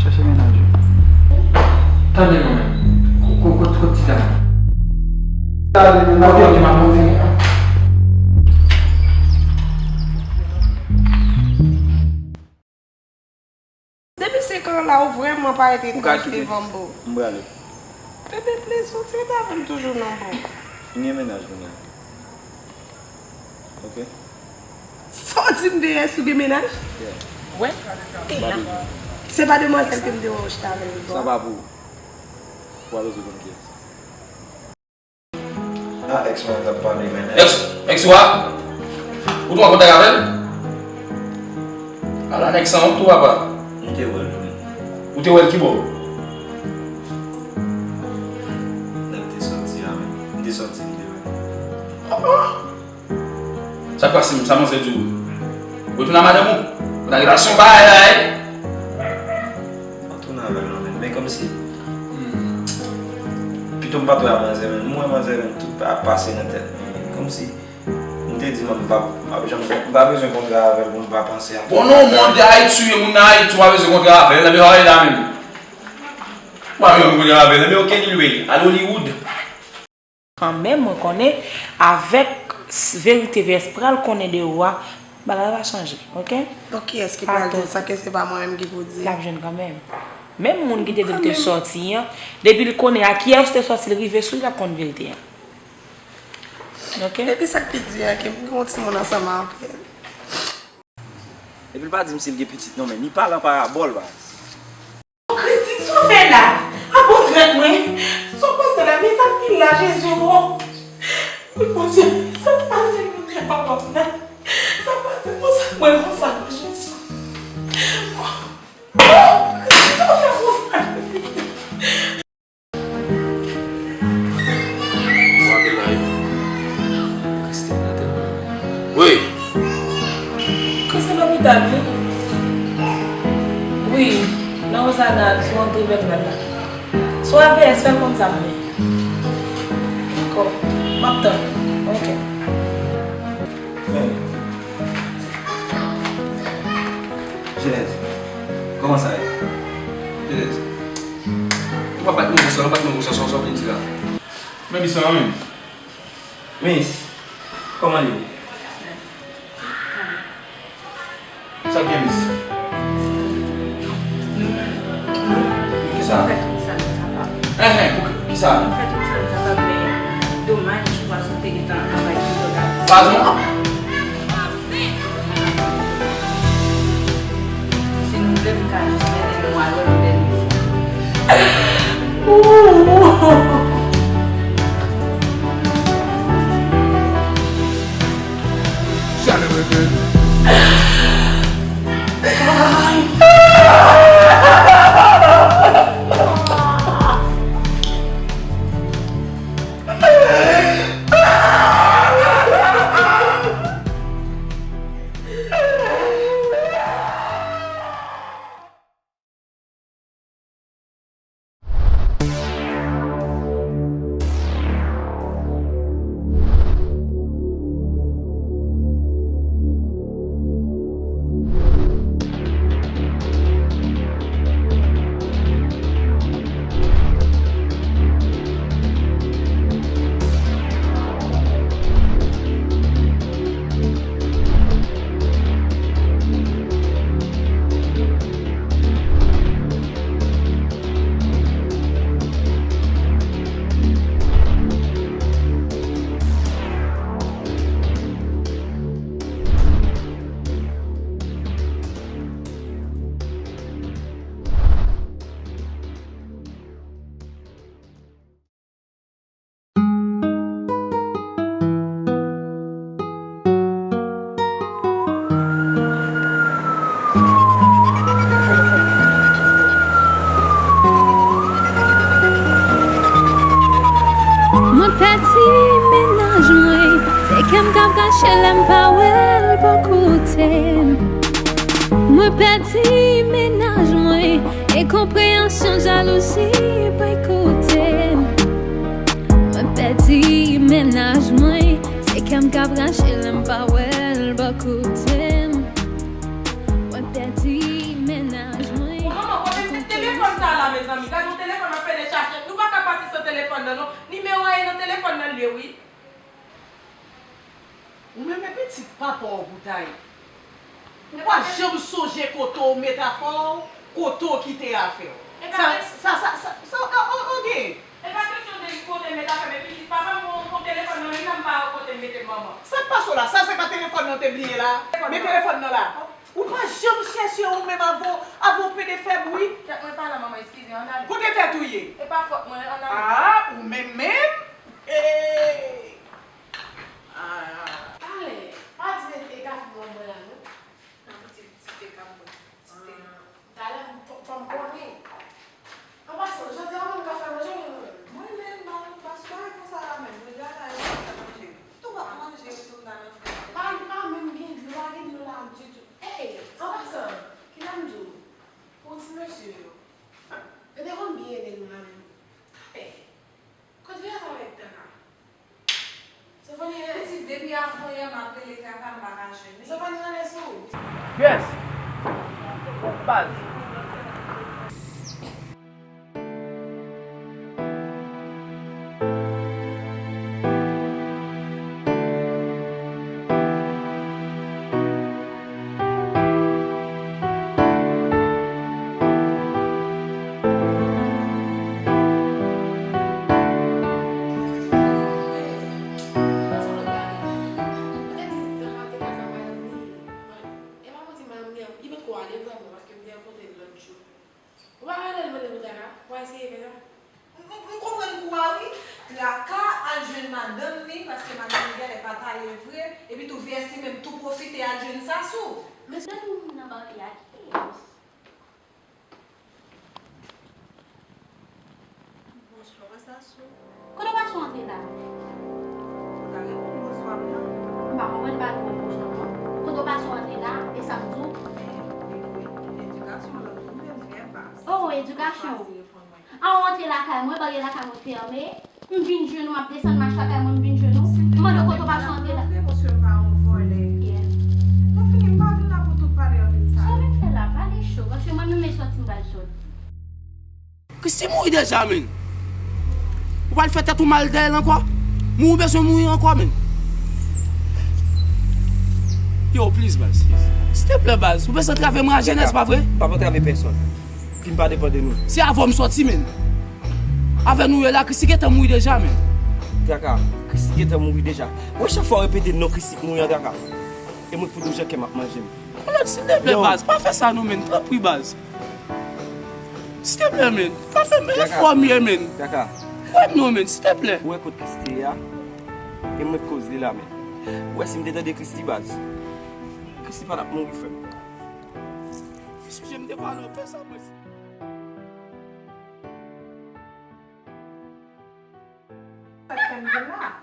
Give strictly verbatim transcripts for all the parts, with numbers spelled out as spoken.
Chèche mennaj ou. Tande non men. Ko-, ko-, kot, kot ti dam nan? Tande non. Ok, ok, m ap monte. Depi se kan la ou vrèman parèt etranj devan m, boo. M prale. Bebe, please, ou ti rete avè m toujou non, boo. M gen mennaj, mennaj. Ok. Sa w di m de yès ou gen mennaj? Yeah. Wè, te la. Se pa demwazèl ke m te wè w chita avè l bò. Sa pa pou ou. Ou pa bezwen konn kiyès. A, ex mwen t ap pale, men. Ex, ex ou a? Ou t an kontak avè l? Ala nèg sanwont tou, papa. M te wè l, wi. Ou te wè l ki bò? Lè m te sòti a, men. M te sòti, m te wè l. Sa k pase menm? Sa manzè di w? Retounen a madanm ou? Ou nan relasyon bagay la, eh? M pa tounen avè l non, men, men kòmsi, hmm, pito m pa t wè a manzè, men m wè manzè, men tout pa pase nan tèt mwen, men kòmsi m te di mwen m p ap, m p ap janm, m pa bezwen kontre avè l pou m pa panse a. Bon, non, moun de Ayiti, moun nan Ayiti, ou pa bezwen kontre avè l, men sa w la menm. Ou pa bezwen kontre avè l, men ok, anyway, al Hollywood. Kanmenm, mwen konnen, avèk s-, Verite Vès pral konnen de ou a, bagay la chanje, ok? Donk, kiyès ki pral di l sa ke se pa mwen menm ki pou di l? L ap jwenn kanmenm. Menm moun ki te di l te sòti an, depi l konnen a kiyès ou te sòti, l rive sou li, l ap konn verite an. Ok? Epi sa k pi di a, ke m gen yon timoun ansanm avè l. Epi l pa di m si l gen pitit non, men li pale an parabòl, baz. Christine, sa w fè la? A bon trèt mwen. Sa w pase la? Men sa ki la, Jezi, o. Wi, Bondye, sa k pase moun nan papa m nan? Sa k pase konsa mwen konsa, Jezi? O, Christine, sa w fè konsa? Wi. Kò se lopital, wi. Wi, nan Ozana, sou antre Bèlmad la. Sou A V S, fè l konn sa m ye. Dakò. M ap tann. Ok. Men, Jenèz, kòman sa ye? Jenèz. Ou pa bat nou konsa, ou bat nou konsa, sa w vle di la? Men miss lan menm. Miss, kòman li ye? Sa k gen, miss? Kisa? Nou fè tout sa nou kapab. Enhen, pou kisa? Nou fè tout sa nou kapab, men domaj, pwason te gentan anvayi tout òganizasyon. Pardon? Si nou vle, nou ka jis mennen nou al yon lòt nivou. Mwen pèdi mennaj mwen, se kè m k ap rache lè m pa wè l bò kote m. Mwen pèdi mennaj mwen, enkonpreyansyon, jalouzi boykote m. Mwen pèdi mennaj mwen, se kè m k ap rache lè m pa wè l bò kote m. Mwen pèdi mennaj mwen. Bon, manman, kote m mete Telefòn nan non. Nimewo a ye nan telefòn nan l ye wi. Ou menm e pitit papa w pou ta ye. Ou pa janm sonje kote w met afè w, kote w kite afè w. Sa, sa, sa, sa, sa, o, o, o, gen. E pa kesyon de kote m met afè m, e pitit papa m, mwen, mwen telefòn nan menm nan m pa wè kote m mete manman. Sa k pase w la? Sa se pa telefòn nan w te bliye la? Men telefòn nan la. Ou pa janm chèche ou menm avan, avan w pede fè bri. Tèt mwen pa la, manman, eskize, ann ale. Kote tèt ou ye? E pa fòt mwen, ann ale. Ah, ou menm menm? Hey! Ah. Ale, pa di men e kafe mwen mwen la, non. Nan pitit ti te k ap bwè. Ti te. Talè m fò m konnen. An pasan, jodi a mwen ka fè manje wi mwen menm. Mwen menm, mwen pa sou bagay konsa la menm. Jodi a ta e mwen k ap manje. Tou w ap manje wi tou m ta nan fè. Pa, pa menm gen dlo, pa gen dlo la ditou. Ey, an pasan, kile m di w? Pou ti mesye yo. Yo te konn byen ede nou la menm. Ey, kot vye sa avèk tan la? Pitit, depi avan yè m ap rele Traka, m pa ka jwenn li. Yes! Baz! Ou pa rele l mande pou Traka? W a eseye fè sa? M, m, m konprann kou a wi. Traka al jwenn madanm li, paske madanm li genlè pa ta ye vre, epi tou V S li menm tou pwofite al jwenn Sasou. Men sèl moun nan bari a kiyès? Bonswa, Sasou. Kote w pase w antre la? Ou ta reponn bonswa m nan. M pa konprann, pa reponn bonswa m non. Kote w pase w antre la, e sa m di w? Men, men, men, edikasyon lòt moun menm vrè baz. Oh, edikasyon. Chwazi reponn mwen. A w antre lakay mwen, barye lakay mwen fèmen. M vin jwenn ou, m ap desann mach lakay mwen, m vin jwenn ou. M mande w kote w pase w antre la. Paske m pa yon vòlè. Yeah. Lè fini, m pa vin la pou tout pale anpil sa. Sa w vin fè la? Pale cho, paske mwen menm e sòti m pral sòti. Christy mouri deja, menn. Ou pral fè tèt ou mal dèyè l ankò? Moun ou bezwen mouri ankò, menn. Yo, please, baz. Silteplè, baz. Ou bezwen antrave mwen a jenès, pa vre? M p ap antrave pèsonn. Fi m pa depann de nou. Se avè w m sòti, menn. Avè nou ye la, Christy gentan mouri deja, menn. Traka, Christy gentan mouri deja. Ou wè chak fwa w repete non Christy k mouri an, Traka. E mwen k pou di w jan kè m ap manje m. Alò, silteplè, baz, pa fè sa non, menn. Tanpri, baz. Silteplè, menn. Pa fè, men, fò m ye, menn. Traka. Kwè m non, menn, silteplè. Ou wè kot Christy ye a? E mwen k koz li la, menn. Ou wè si m te tande Christy, baz. Christy pa t ap mouri, frè m. Mesye, m te pale w fè sa, mwen. Sa k fè m vin la?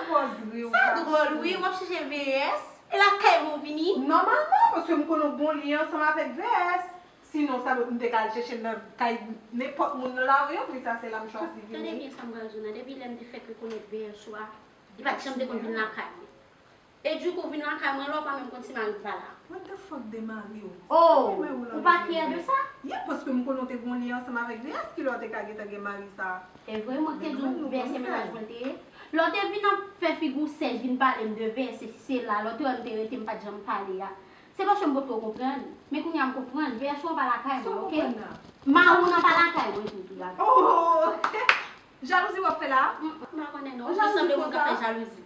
Sa dwòl, wi, w ap chèche V S? E lakay mwen w vini? Nòmalman, paske m konnen w gon lyen ansanm avèk V S. Sinon, sa m te ka al chèche l nan kay nenpòt moun nan lari an, men sa se la m chwazi vini. Tande byen sa m pral di w nan, depi lè m te fèk rekonèt V S ou a, li pa t janm te konn vin lakay mwen. E dikou w vin lakay mwen la, w pa menm konn si mari m pa la. What the fuck de mari w? Oh, ou pa fyè de sa? Yeah, paske m konnen w te gon lyen ansanm avèk V S, kilè w te ka gentan gen mari sa? E vre, mwen te di w V S se mennaj mwen te ye. Lè w te vin ap fè figi w sèch, vin pale m de V S, se la, lè w te wè m te rete, m pa t janm pale a. Se paske m potko konprann. Men kounye a m konprann, V S ou an pa lakay mwen, oke? Mari w nan pa lakay mwen tou, tou, la. Oh! Jalouzi w ap fè la? M pa konnen non. Ou sanble moun k ap fè jalouzi.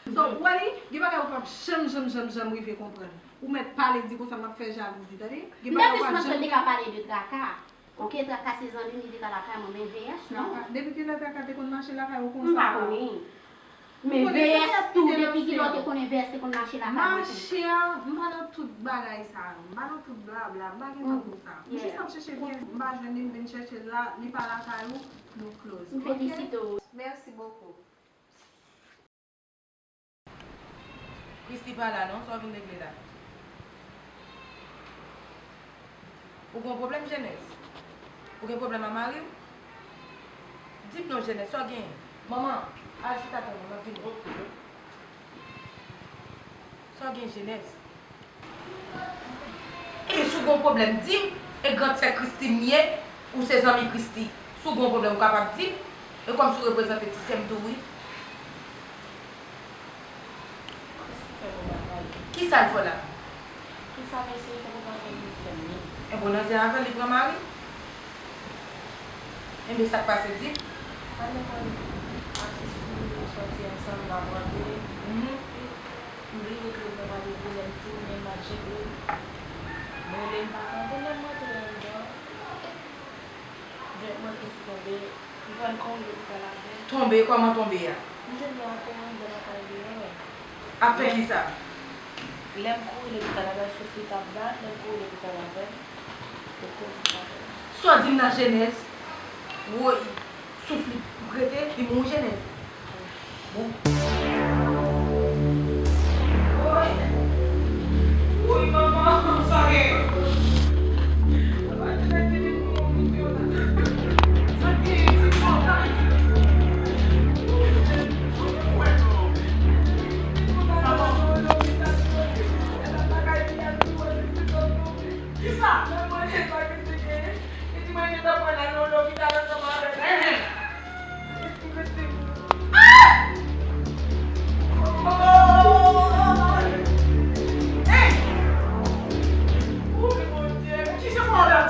So, ou wè li, gen bagay ou p ap janm, janm, janm, janm rive konprann. Ou mèt pale di konsa m ap fè jalouzi, tande? Gen bagay ou p ap janm. M te plis panse l te ka pale de Traka. Oke, Traka se zanmi m, li te ka lakay mwen, men V S non. Traka, depi kilè Traka te konn mache lakay ou konsa? M pa konnen. Men V S tou, depi kilè w te konnen V S te konn mache lakay mwen tou? Machè, m pa nan tout bagay sa yo. M pa nan tout blabla, m pa gen tan pou sa. M jis ap chèche V S, m pa jwenn li, m vin chèche l la, li pa lakay ou, nou close. M felisite w. Merci beaucoup. Christy pa la non, sa w vin regle la? Ou gen yon pwoblèm, Jenès? Ou gen pwoblèm a mari w? Di m non, Jenès, sa w genyen? Manman, al chita tann mwen, m ap vini. Sa w genyen, Jenès? E si w gen yon pwoblèm, di m. E grandsè Christy m ye, ou se zanmi Christy. Si w gen yon pwoblèm, ou kapab di m. E kòmsi w reprezante ti sè m tou wi. Kisa l fè w la? Kisa mesye tankou pa fè m li fè m li? Enben w nan zen avè l, li pran mari? Enben sa k pase, di m. Ann lekòl, atis nou sòti ansanm, n ap rantre. Mhm. M bliye ke m nan pale de lè m tounen m al tcheke l. M rele l pa tande, lè m rantre anndan, jwèt mwen ki tonbe, m pran kò lopital avè l. Tonbe? Kòman tonbe a? M jwenn li atè anndan lakay li an. Ap fè kisa? Lè m kouri lopital avè l, souf li t ap bat, lè m kouri lopital avè l, doktè di l pa fè l. Sa w di m nan jenès? Woy, souf li rete, li mouri jenès. Bon. Woy! Woy, manman, sa gen? Papa, te mete vin pou moun yo la. Sa gen, ti kontan. Ti kontan, papa, lopital, lopital, bagay li al tou, se tonton. Kisa? Mwen, mwen, sa ki te gen? Li di mwen gentan pral al nan lopital ansanm avèk li. Enhen. Ah! Oh! Hey! Oh, men Bondye, men kijan w pral la?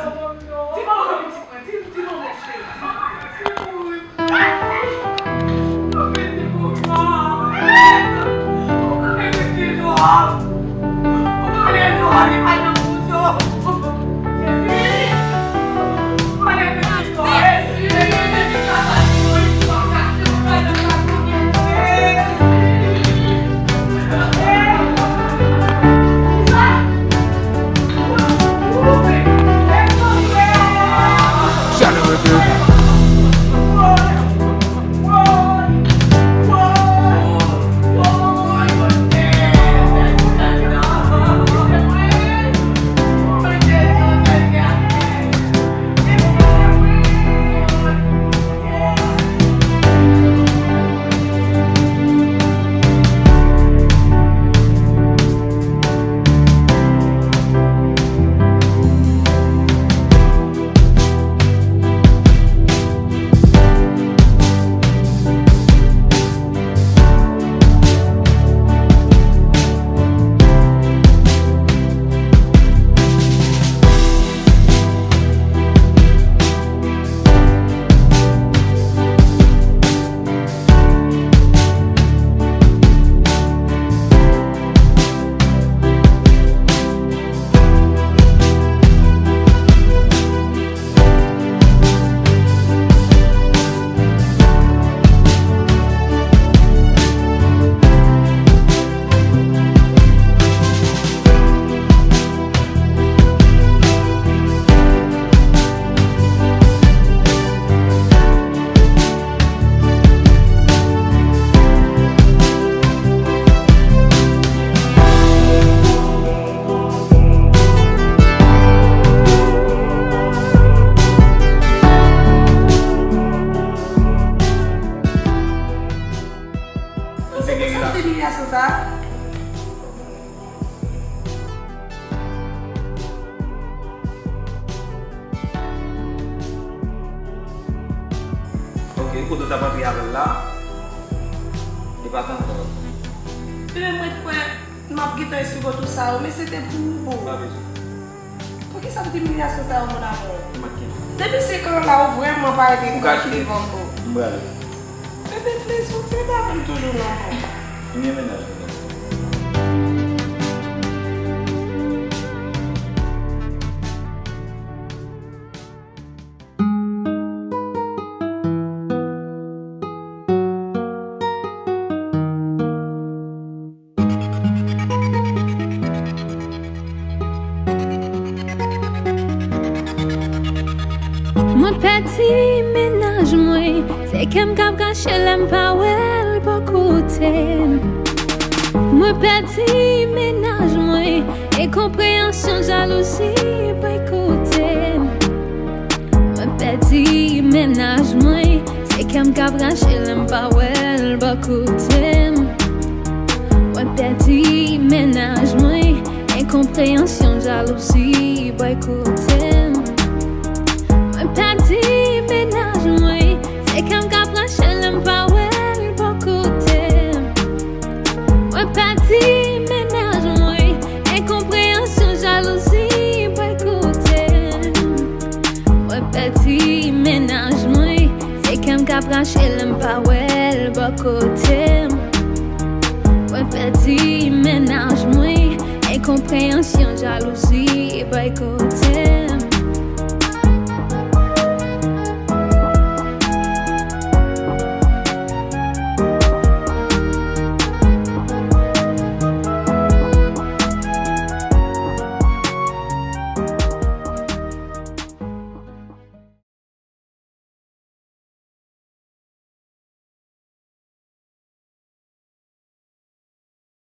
Di manman pitit mwen, di, di manman cheri. Sa se imilyasyon sa? Ok, kote w t ap antre avè l la? Li pa t ankò. Ebyen, mwen kwè m ap gentan esplike w tout sa yo, men se te pou ou. Pa bezwen. Poukisa tout imilyasyon sa yo, mon amour? Depi se kan la, ou vrèman pa rete kontan devan m, boo. M prale. Bebe, please, ou ti rete avè m toujou non. M gen mennaj mwen. Mwen pèdi mennaj mwen, se kè m k ap rache lè m pa wè l bò kote m. Mwen pèdi mennaj mwen, enkonpreyansyon, jalouzi bòykote m. Mwen pèdi mennaj mwen, se kè m k ap rache lè m pa wè l bò kote m. Mwen pèdi mennaj mwen, enkonpreyansyon, jalouzi bòykote m. Mwen pèdi mennaj mwen, se kè m k ap rache M pa wè l bò kote m. Mwen pèdi mennaj mwen. Enkonpreyansyon, jalouzi, boykote.